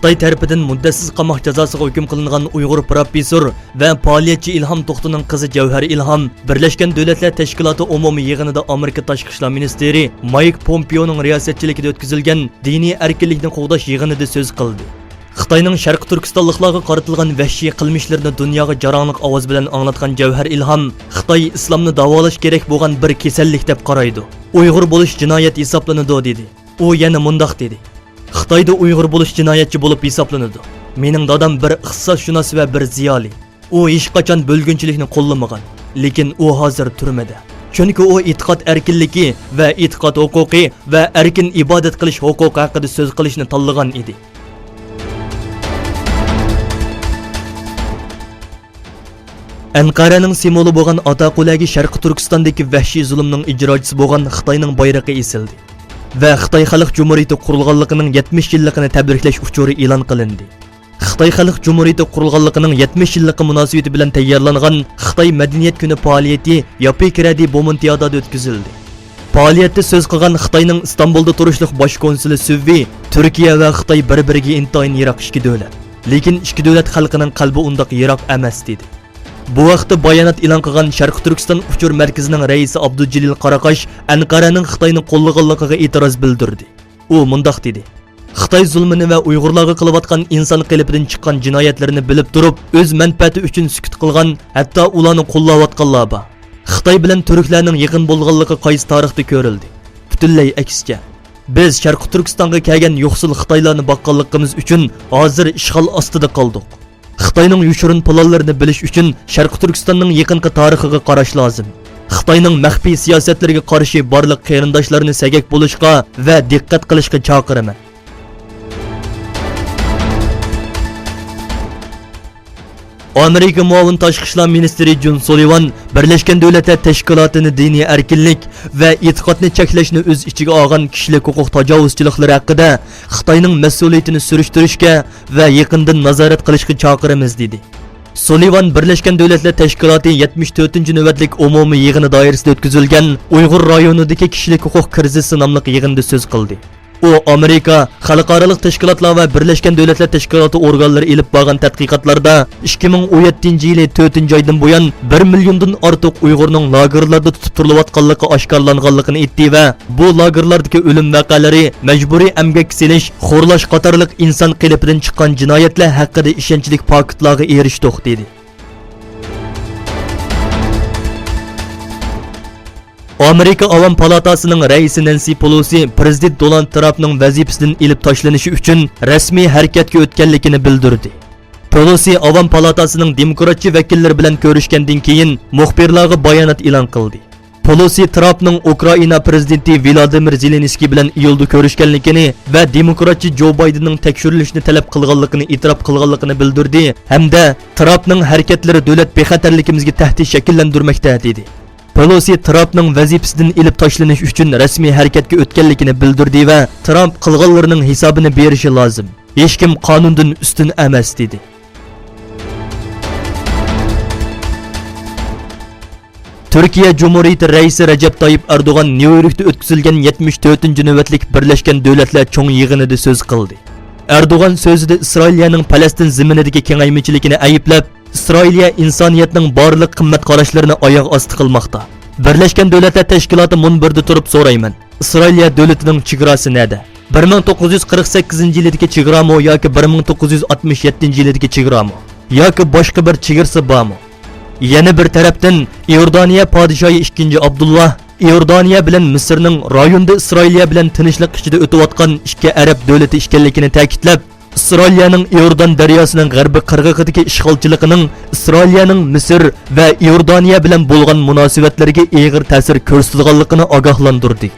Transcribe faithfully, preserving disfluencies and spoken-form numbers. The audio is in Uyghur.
خىتاي تەرىپىدىن مۇددەتسىز قاماق جازاسىغا ھۆكۈم قىلىنغان ئۇيغۇر پروفېسسور ۋە پائالىيەتچى ئىلھام توختىنىڭ قىزى جەۋھەر ئىلھام بىرلەشكەن دۆلەتلەر تەشكىلاتى ئومۇمىي يىغىنىدا ئامېرىكا تاشقى ئىشلار مىنىستىرى مايك پومپېئونىڭ رىياسەتچىلىكىدە ئۆتكۈزۈلگەن دىنىي ئەركىنلىكنى قوغداش يىغىنىدا سۆز قىلدى. خىتاينىڭ شەرقىي تۈركىستانلىقلارغا قارىتىلغان ۋەھشىي قىلمىشلىرىنى دۇنياغا جاراڭلىق ئاۋاز بىلەن ئاڭلاتقان جەۋھەر ئىلھام، خىتاي ئىسلامنى داۋالاش كېرەك بولغان بىر كېسەللىك دەپ قارايدۇ. ئۇيغۇر بولۇش جىنايەت ھېسابلىنىدۇ، دېدى. ئۇ يەنە مۇنداق دېدى، خىتايدا ئۇيغۇر بولۇش جىنايەتچى بولۇپ ھېسابلىنىدۇ. مېنىڭ دادام بىر ئىقتىسادشۇناس ۋە بىر زىيالىي. ئۇ ھېچقاچان بۆلگۈنچىلىكنى قوللىمىغان. لېكىن ئۇ ھازىر تۈرمىدە. چۈنكى ئۇ ئېتىقاد ئەركىنلىكى ۋە ئېتىقاد ھوقۇقى ۋە ئەركىن ئىبادەت قىلىش ھوقۇقى ھەققىدە سۆز قىلىشنى تاللىغان ئىدى. ئەنقەرەنىڭ سىمۋولى بولغان ئاتاقۇلەگە شەرقىي تۈركىستاندىكى ۋەھشىي زۇلۇمنىڭ ئىجراچىسى بولغان خىتاينىڭ بايرىقى ئېسىلدى ۋە خىتاي خەلق جۇمھۇرىيىتى قۇرۇلغانلىقىنىڭ يەتمىش يىللىقىنى تەبرىكلەش ئۇچۇرى ئېلان قىلىندى. خىتاي خەلق جۇمھۇرىيىتى قۇرۇلغانلىقىنىڭ يەتمىش يىللىقى مۇناسىۋىتى بىلەن تەييارلانغان خىتاي مەدەنىيەت كۈنى پائالىيىتى ياپى كرەدى بومونتيادادا ئۆتكۈزۈلدى. پائالىيەتتە سۆز قىلغان خىتاينىڭ ئىستانبۇلدا تۇرۇشلۇق باش كونسۇلى سۈۋۋى، تۈركىيە ۋە خىتاي بىر-بىرىگە ئىنتايىن يىراق ئىككى دۆلەت. لېكىن ئىككى دۆلەت خەلقىنىڭ قەلبى ئۇنداق يىراق ئەمەس، دېدى. بۇ ھەقتە بايانات ئېلان قىلغان شەرقىي تۈركىستان ئۇچۇر مەركىزىنىڭ رەئىسى ئابدۇجېلىل قاراقاش ئەنقەرەنىڭ خىتاينى قوللىغانلىقىغا ئېتىراز بىلدۈردى. ئۇ مۇنداق دېدى، خىتاي زۇلمىنى ۋە ئۇيغۇرلارغا قىلىۋاتقان ئىنسان قېلىپىدىن چىققان جىنايەتلىرىنى بىلىپ تۇرۇپ، ئۆز مەنپەئەتى ئۈچۈن سۈكۈت قىلغان، ھەتتا ئۇلارنى قوللاۋاتقانلار بار. خىتاي بىلەن تۈركلەرنىڭ يېقىن بولغانلىقى قايسى تارىختا كۆرۈلدى؟ پۈتۈنلەي ئەكسىچە. بىز شەرقىي تۈركىستانغا كەلگەن يوقسۇل خىتايلارنى باققانلىقىمىز ئۈچۈن ھازىر ئىشغال ئاستىدا قالدۇق. خىتاينىڭ يوشۇرۇن پىلانلىرىنى بىلىش ئۈچۈن شەرقىي تۈركىستاننىڭ يېقىنقى تارىخىغا قاراش لازىم. خىتاينىڭ مەخپىي سىياسەتلىرىگە قارشى بارلىق قېرىنداشلارنى سەگەك بولۇشقا ۋە دىققەت قىلىشقا چاقىرىمەن. ئامېرىكا مۇئاۋىن تاشقى ئىشلار مىنىستىرى جون سۇلىۋان بىرلەشكەن دۆلەتلەر تەشكىلاتىنى دىنىي ئەركىنلىك ۋە ئېتىقادنى چەكلەشنى ئۆز ئىچىگە ئالغان كىشىلىك ھوقۇق تاجاۋۇزچىلىقلىرى ھەققىدە خىتاينىڭ مەسئۇلىيىتىنى سۈرۈشتۈرۈشكە ۋە يېقىندىن نازارەت قىلىشقا چاقىرىمىز، دېدى. سۇلىۋان بىرلەشكەن دۆلەتلەر تەشكىلاتى يەتمىش تۆتىنچى نۆۋەتلىك ئومۇمىي يىغىنى دائىرىسىدە ئۆتكۈزۈلگەن ئۇيغۇر رايونىدىكى كىشىلىك ھوقۇق كىرىزىسى ناملىق يىغىندا سۆز قىلدى. ئۇ ئامېرىكا، خەلقئارالىق تەشكىلاتلار ۋە بىرلەشكەن دۆلەتلەر تەشكىلاتى ئورگانلىرى ئېلىپ بارغان تەتقىقاتلاردا، ئىككى مىڭ ئون يەتتىنچى يىلى تۆتىنچى ئايدىن بۇيان بىر مىليوندىن ئارتۇق ئۇيغۇرنىڭ لاگېرلاردا تۇتۇپ تۇرۇلۇۋاتقانلىقى ئاشكارىلانغانلىقىنى ئېيتتى ۋە بۇ لاگېرلاردىكى ئۆلۈم ۋەقەلىرى، مەجبۇرىي ئەمگەككە سېلىش، خورلاش قاتارلىق ئىنسان قېلىپىدىن چىققان جىنايەتلەر ھەققىدە ئىشەنچلىك پاكىتلارغا ئېرىشتۇق، دېدى. ئامېرىكا ئاۋام پالاتاسىنىڭ رەئىسى نەنسى پېلوسى پىرېزىدېنت دونالد ترامپنىڭ ۋەزىپىسىدىن ئېلىپ تاشلىنىشى ئۈچۈن رەسمىي ھەرىكەتكە ئۆتكەنلىكىنى بىلدۈردى. پېلوسى ئاۋام پالاتاسىنىڭ دېموكراتچى ۋەكىللىرى بىلەن كۆرۈشكەندىن كېيىن مۇخبىرلارغا بايانات ئېلان قىلدى. پېلوسى ترامپنىڭ ئۇكرائىنا پىرېزىدېنتى ۋىلادىمىر زېلېنسكىي بىلەن ئىيۇلدا كۆرۈشكەنلىكىنى ۋە دېموكراتچى جو بايدېننىڭ تەكشۈرۈلۈشىنى تەلەپ قىلغانلىقىنى ئېتىراپ قىلغانلىقىنى بىلدۈردى ھەمدە ترامپنىڭ ھەرىكەتلىرى دۆلەت بىخەتەرلىكىمىزگە تەھدىت شەكىللەندۈرمەكتە، دېدى. پېلوسى ترامپنىڭ ۋەزىپىسىدىن ئېلىپ تاشلىنىش ئۈچۈن رەسمىي ھەرىكەتكە ئۆتكەنلىكىنى بىلدۈردى ۋە ترامپ قىلغانلىرىنىڭ ھېسابىنى بېرىشى لازىم. ھېچكىم قانۇندىن ئۈستۈن ئەمەس، دېدى. تۈركىيە جۇمھۇرىيىتى رەئىسى رەجەپ تايىپ ئەردوغان نيۇ يوركتا ئۆتكۈزۈلگەن يەتمىش تۆتىنچى نۆۋەتلىك بىرلەشكەن دۆلەتلەر چوڭ يىغىنىدا سۆز قىلدى. ئەردوغان سۆزىدە ئىسرائىلىيەنىڭ پەلەستىن زېمىنىدىكى كېڭەيمىچىلىكىنى ئەيىبلەپ، ئىسرائىلىيە ئىنسانىيەتنىڭ بارلىق قىممەت قاراشلىرىنى ئاياغ ئاستى قىلماقتا. بىرلەشكەن دۆلەتلەر تەشكىلاتى مۇنبىرىدە تۇرۇپ سورايمەن، ئىسرائىلىيە دۆلىتىنىڭ چېگراسى نەدە؟ بىر مىڭ توققۇز يۈز قىرىق سەككىزىنچى يىلىدىكى چېگرامۇ ياكى بىر مىڭ توققۇز يۈز ئاتمىش يەتتىنچى يىلىدىكى چېگرامۇ؟ ياكى باشقا بىر چېگرىسى بارمۇ؟ يەنە بىر تەرەپتىن، ئىئوردانىيە پادىشاھى ئىككىنچى ئابدۇللا ئىئوردانىيە بىلەن مىسىرنىڭ رايوندا ئىسرائىلىيە بىلەن تىنچلىق ئىچىدە ئۆتۈۋاتقان ئىككى ئەرەب دۆلىتى ئىكەنلىكىنى تەكىتلەپ، ئىسرائىلىيەنىڭ ئىئوردان دەرياسىنىڭ غەربىي قىرغىقىدىكى ئىشغالچىلىقىنىڭ ئىسرائىلىيەنىڭ مىسىر ۋە ئىئوردانىيە بىلەن بولغان مۇناسىۋەتلىرىگە ئېغىر تەسىر كۆرسىتىدىغانلىقىنى ئاگاھلاندۇردى.